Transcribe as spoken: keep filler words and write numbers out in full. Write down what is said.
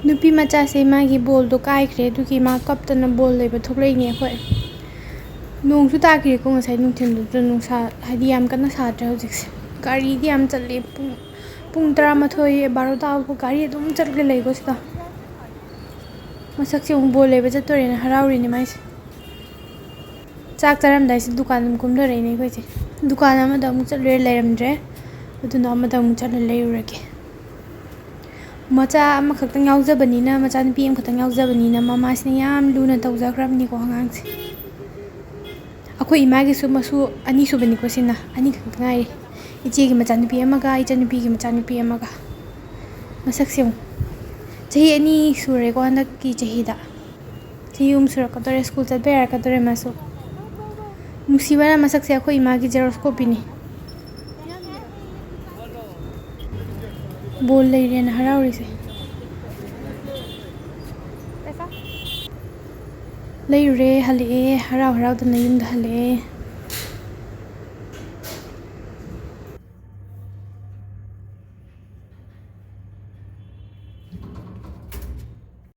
ꯅꯨꯄꯤ ꯃꯆꯥꯁꯦ ꯃꯥꯒꯤ ꯕꯣꯜꯗꯣ ꯀꯥꯏꯈ꯭ꯔꯦ, ꯑꯗꯨꯒꯤ ꯃꯥ ꯀꯞꯇꯅ ꯕꯣꯜ ꯂꯩꯕ ꯊꯣꯛꯂꯛꯏꯅꯦ ꯑꯩꯈꯣꯏ꯫ ꯅꯣꯡꯁꯨ ꯇꯥꯈꯤꯔꯦꯀꯣ ꯉꯁꯥꯏ ꯅꯨꯡꯊꯤꯜꯗꯨꯁꯨ, ꯅꯨꯡꯁꯥ ꯍꯥꯏꯗꯤ ꯌꯥꯝ ꯀꯟꯅ ꯁꯥꯗ꯭ꯔꯦ ꯍꯧꯖꯤꯛꯁꯦ꯫ ꯒꯥꯔꯤꯗꯤ ꯌꯥꯝ ꯆꯠꯂꯦ, ꯄꯨꯡ ꯄꯨꯡ ꯇꯔꯥꯃꯥꯊꯣꯏ ꯕꯥꯔꯣ ꯇꯥꯕ ꯒꯥꯔꯤ ꯑꯗꯨꯝ ꯆꯠꯂꯒ ꯂꯩꯀꯣ ꯁꯤꯗ꯫ ꯃꯁꯛꯁꯦ ꯑꯃꯨꯛ ꯕꯣꯜ ꯂꯩꯕ ꯆꯠꯇꯣꯔꯦꯅ ꯍꯔꯥꯎꯔꯤꯅꯦ ꯃꯥꯏꯁꯦ꯫ ꯆꯥꯛ ꯆꯥꯔꯝꯗꯥꯏꯁꯤ ꯗꯨꯀꯥꯟ ꯑꯗꯨꯝ ꯀꯨꯝꯗꯣꯔꯛꯏꯅꯦ ꯑꯩꯈꯣꯏꯁꯦ꯫ ꯗꯨꯀꯥꯟ ꯑꯃꯗ ꯑꯃꯨꯛ ꯆꯠꯂꯨꯔꯦ, ꯂꯩꯔꯝꯗ꯭ꯔꯦ꯫ ꯑꯗꯨꯅ ꯑꯃꯗ ꯑꯃꯨꯛ ꯆꯠꯂ ꯂꯩꯔꯨꯔꯒꯦ꯫ ꯃꯆꯥ ꯑꯃꯈꯛꯇꯪ ꯌꯥꯎꯖꯕꯅꯤꯅ, ꯃꯆꯥꯅꯨꯄꯤ ꯑꯃꯈꯛꯇꯪ ꯌꯥꯎꯖꯕꯅꯤꯅ ꯃꯃꯥꯁꯤꯅ ꯌꯥꯝ ꯂꯨꯅ ꯇꯧꯖꯈ꯭ꯔꯕꯅꯤꯀꯣ ꯑꯉꯥꯡꯁꯦ꯫ ꯑꯩꯈꯣꯏ ꯏꯃꯥꯒꯤꯁꯨ ꯃꯁꯨ ꯑꯅꯤꯁꯨꯕꯅꯤꯀꯣ ꯁꯤꯅ, ꯑꯅꯤꯈꯛꯇ ꯉꯥꯏꯔꯤ꯫ ꯏꯆꯦꯒꯤ ꯃꯆꯥꯅꯨꯄꯤ ꯑꯃꯒ ꯏꯆꯟꯅꯨꯄꯤꯒꯤ ꯃꯆꯥꯅꯨꯄꯤ ꯑꯃꯒ꯫ ꯃꯁꯛꯁꯦ ꯌꯦꯡꯉꯨ꯫ ꯆꯍꯤ ꯑꯅꯤ ꯁꯨꯔꯦꯀꯣ ꯍꯟꯗꯛꯀꯤ ꯆꯍꯤꯗ꯫ ꯆꯍꯤ ꯑꯍꯨꯝ ꯁꯨꯔꯛꯀꯗꯧꯔꯦ, ꯁ꯭ꯀꯨꯜ ꯆꯠꯄ ꯌꯥꯔꯛꯀꯗꯧꯔꯦ ꯃꯥꯁꯨ꯫ ꯅꯨꯡꯁꯤꯕꯅ ꯃꯁꯛꯁꯦ ꯑꯩꯈꯣꯏ ꯏꯃꯥꯒꯤ ꯖꯦꯔꯣꯛꯁ ꯀꯣꯄꯤꯅꯤ꯫ ꯕꯣꯜ ꯂꯩꯔꯦꯅ ꯍꯔꯥꯎꯔꯤꯁꯦ꯫ ꯂꯩꯔꯨꯔꯦ, ꯍꯜꯂꯛꯑꯦ, ꯍꯔꯥꯎ ꯍꯔꯥꯎꯗꯅ ꯌꯨꯝꯗ ꯍꯜꯂꯛꯑꯦ꯫